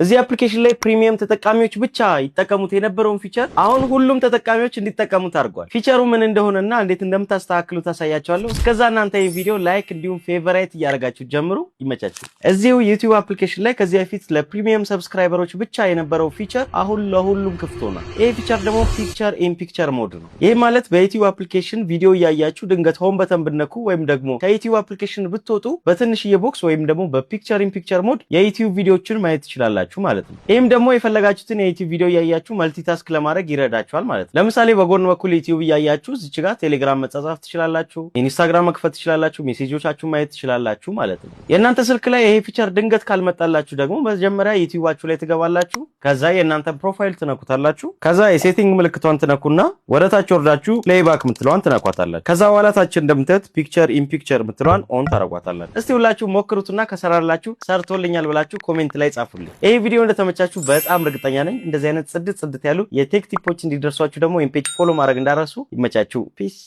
እዚህ application ላይ premium ተጠቃሚዎች ብቻ ይጠቀሙት የነበረውን feature አሁን ሁሉም ተጠቃሚዎች እንዲጠቀሙት አድርጓል። Feature ኡ ምን እንደሆነና እንዴት እንደምታስተካክሉ ታሳያቸዋለሁ። እስከዛ እናንተ ይህ ቪዲዮ like እንዲሁም favorite እያደረጋችሁ ጀምሩ። ይመቻችሁ። እዚሁ ዩቲዩብ application ላይ ከዚህ በፊት ለ premium subscriber ኦች ብቻ የነበረው feature አሁን ለሁሉም ክፍት ሆኗል። ይህ feature ደግሞ picture in picture mode ነው። ይህ ማለት በዩቲዩብ application ቪዲዮ እያያችሁ ድንገት home button ብትነኩ ወይም ደግሞ ከዩቲዩብ application ብትወጡ በትንሽዬ box ወይም ደግሞ በ picture in picture mode የዩቲዩብ ቪዲዮችን ማየት ትችላላችሁ ማለት ነው። ይህም ደግሞ የፈለጋችሁትን የዩቲዩብ ቪዲዮ እያያችሁ multitask ለማድረግ ይረዳችኋል ማለት ነው። ለምሳሌ በጎን በኩል ዩቲዩብ እያያችሁ እዚች ጋር ቴሌግራም መጻጻፍ ትችላላችሁ፣ ኢንስታግራም መክፈት ትችላላችሁ፣ message ኦቻችሁ ማየት ትችላላችሁ ማለት ነው። የእናንተ ስልክ ላይ ይሄ feature ድንገት ካልመጣላችሁ ደግሞ መጀመሪያ ዩቲዩባችሁ ላይ ትገባላችሁ። ከዛ የእናንተን profile ትነኩታላችሁ። ከዛ የ setting ምልክቷን ትነኩና ወደ ታች ወርዳችሁ playback ምትለዋን ትነኳታላችሁ። ከዛ በኋላ ታች እንደምታዩት picture in picture ምትለዋን on ታረጓታላችሁ። እስቲ ሁላችሁ ሞክሩትና ከሰራላችሁ ሰርቶልኛል ብላችሁ comment ላይ ጻፉልኝ። ይሄ ቪዲዮ እንደተመቻችሁ በጣም እርግጠኛ ነኝ። እንደዚህ አይነት ጽድት ጽድት ያሉ የ tech tip ኦች እንዲደርሷችሁ ደግሞ ይህን page follow ማድረግ እንዳትረሱ። ይመቻችሁ። Peace.